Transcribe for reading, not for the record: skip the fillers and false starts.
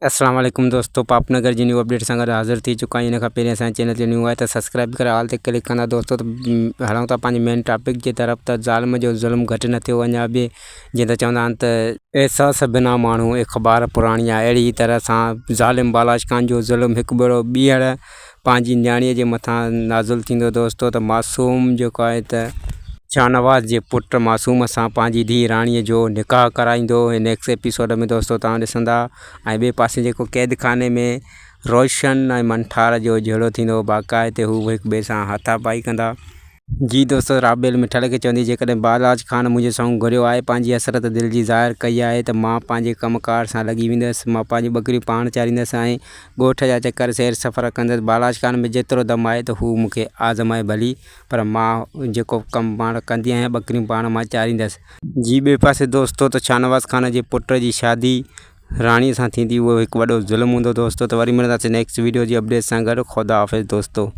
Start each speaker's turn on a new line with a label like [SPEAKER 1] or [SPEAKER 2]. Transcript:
[SPEAKER 1] اسلام عليڪم دوستو پاپ نگر جي نيو اپڊيٽ سان گڏ حاضر ٿي چڪا آهيون ان کان پهرين اسان چينل تي نيو آهي ته سبسڪرائب ڪري آل تي ڪلڪ ڪندا دوستو ته هلون ٿا پنهنجي مين ٽاپڪ جي طرف ته ظالم جو ظلم گهٽ نه ٿيو اڃا به جيئن ته چوندا آهن ته احساس بنا ماڻهو اخبار پراڻي آهي اهڙي طرح سان ظالم بالاچ خان جو ظلم هڪ ڀيرو ٻيهر پنهنجي نياڻي جي مٿان نازل ٿيندو دوستو ته معصوم جيڪو آهي ته شاهنواز جي پٽ معصوم سان پنهنجي ڌيء راڻي جو نڪاح ڪرائيندو هن نيڪسٽ ايپيسوڊ ۾ دوستو توهان ڏسندا ۽ ٻئي پاسي جيڪو قيد خاني ۾ روشن ۽ منٺار جو جهيڙو ٿيندو باقاعدي هو هڪ ٻئي سان هاٿا پائي ڪندا. جي دوستو رابيل مٺل کي چوندي جيڪڏهن بالاچ خان منهنجي سامهون گهريو آهي پنهنجي حسرت دل جي ظاهر ڪئي آهي ته مان پنهنجي ڪم ڪار سان لڳي ويندس مان پنهنجون ٻڪريون پاڻ چاريندس ۽ ڳوٺ جا چڪر سير سفر ڪندس بالاچ خان ۾ جيترو دم آهي ته هو مون کي آزمائي ڀلي پر مان جيڪو ڪم پاڻ ڪندي آهيان ٻڪريون پاڻ مان چاريندس. جي ٻئي پاسي دوستو ته شاهنواز خان جي پٽ جي شادي راڻي سان ٿيندي اهو هڪ وڏو ظلم هوندو دوستو ته وري ملنداسين نيڪسٽ ويڊيو جي اپڊيٽ سان گڏ خدا حافظ دوستو.